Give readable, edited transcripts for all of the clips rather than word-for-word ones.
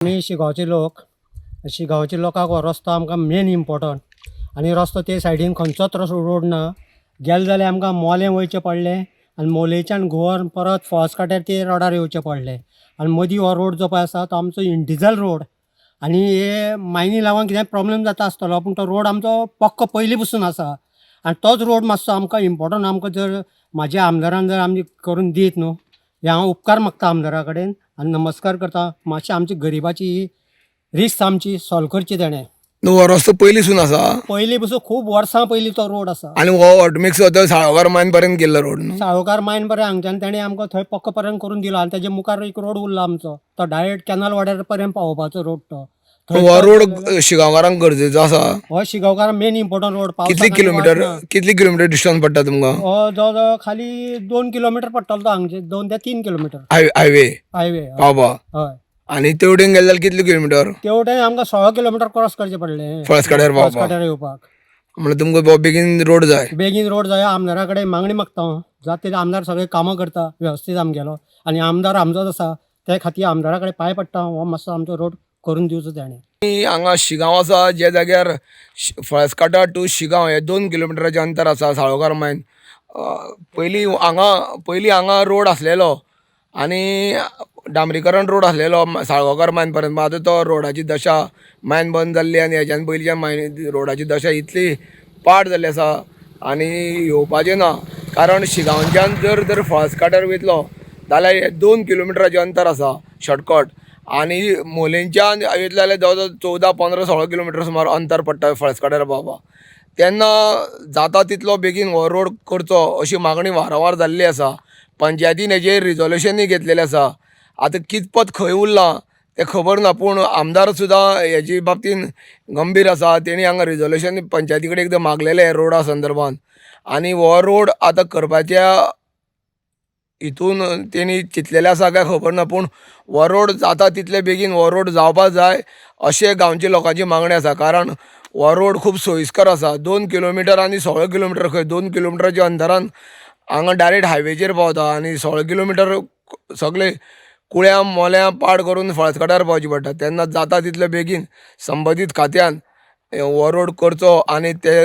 आमी शिगांवचे लोक. शिगांवच्या लोकांक हो रस्तो आमकां मेन इम्पोर्टंट आनी रस्तो ते सायडीन खंयचोच रोड ना. गेले जाल्यार आमकां मोलें वयचें पडलें आनी मोलेंच्यान घुंवन परत फळसकाट्यार ते रोडार येवचें पडलें. आनी मदीं हो रोड जो पळय आसा तो आमचो इंडिजल रोड आनी हे मायनी लागून कितेंय प्रोब्लेम जाता आसतलो, पूण तो रोड आमचो पक्को पयलीं पसून आसा आनी तोच रोड मातसो आमकां इम्पोर्टंट. आमकां जर म्हाज्या आमदारान जर आमची करून दीत न्हू, हें हांव उपकार मागता आमदारा कडेन आनी नमस्कार करता. मातशें आमची गरिबाची ही रिस्क आमची सॉल्व करची तेणें. न्हू, हो रस्तो पयलींसून आसा. पयलीं पसून, खूब वर्सां पयलीं तो रोड आसा. आनी हो ऑटोमिक्स तो साळगार मायन पर्यंत गेल्लो रोड न्हू? साळोकार मायन बरें हांगच्यान तेणें आमकां थंय पक्को पर्यंत करून दिलो आनी तेजे मुखार एक रोड उरला आमचो, तो डायरेक्ट कॅनल वाड्यार पर्यंत पावोवपाचो रोड तो. थंय हो रोड शिगांवकारांक गरजेचो आसा. हो शिगांवकार मेन इम्पोर्टंट रोड. कितली किलोमिटर, कितली किलोमिटर डिस्टन्स पडटा तुमकां? हो जवळ जवळ खाली 2 किलोमिटर पडटलो तो हांगचे, 2 ते 3 किलोमिटर. हायवे? हायवे. पावपा. हय. आनी तेवटेन गेले जाल्यार कितले किलोमिटर? तेवटेन आमकां 16 किलोमिटर क्रॉस करचें पडलें. फळसकाड्यार पावपा. फळसकाट्यार येवपाक. म्हणल्यार तुमकां बाबा बेगीन रोड जाय. बेगीन रोड जाय. आमदारा कडेन मागणी मागता हांव, जाता तितले आमदार सगळे कामां करता वेवस्थीत आमगेलो आनी आमदार आमचोच आसा, ते खातीर आमदारा कडेन पांय पडटा हांव, हो मातसो आमचो रोड करून दिवचो तेणें. आनी हांगा शिगांव आसा, ज्या जाग्यार फळसकाटा टू शिगांव हे 2 किलोमिटराचें अंतर आसा साळोकार मायन. पयलीं हांगा रोड आसलेलो आनी डांबरीकरण रोड आसलेलो साळगांवकार मायन पर्यंत. आतां तो रोडाची दशा, मायन बंद जाल्ली आनी हेज्यान पयलींच्या मायन रोडाची दशा इतली पाड जाल्ली आसा आनी येवपाचें ना, कारण शिगांवच्यान जर तर फळसकाट्यार वयतलो जाल्यार हे 2 किलोमिटराचें अंतर आसा शॉर्टकट आनी मोलेंच्यान वयतले जाल्यार जवळ जवळ 14, 15, 16 किलोमिटर सुमार अंतर पडटा फळसकाट्यार पावपाक. तेन्ना जाता तितलो बेगीन हो रोड करचो अशी मागणी वारंवार जाल्ली आसा. पंचायतीन हेजेर रिजोल्युशनूय घेतलेलें आसा. आतां कितपत खंय उरलां तें खबर ना, पूण आमदार सुद्दां हेजे बाबतीन गंभीर आसा. तेणी हांगा रिजोल्युशन पंचायती कडेन एकदां मागलेलें रोडा संदर्भान आनी हो रोड आतां करपाच्या हितून तेणी चिंतलेलें आसा काय खबर ना, पूण हो रोड जाता तितले बेगीन हो रोड जावपा जाय अशें गांवच्या लोकांची मागणी आसा, कारण हो रोड खूब सोयीस्कर आसा. 2 किलोमिटर आनी 16 किलोमिटर खंय, 2 किलोमिटराच्या अंतरान हांगा डायरेक्ट हायवेचेर पावता आनी 16 किलोमिटर सगळे कुळ्यां मोल्यां पाड करून फळसकाट्यार पावचें पडटा. तेन्ना जाता तितले बेगीन संबंदीत खात्यान हो रोड करचो आनी ते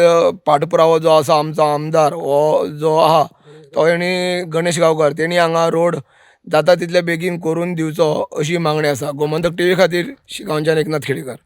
पाठपुरावो जो आसा, आमचो आमदार हो जो आहा तो हेणी गणेश गांवकर, तेणी हांगा रोड जाता तितले बेगीन करून दिवचो अशी मागणी आसा. गोमंतक टीव्ही खातीर शिगांवच्यान एकनाथ खेडेकर.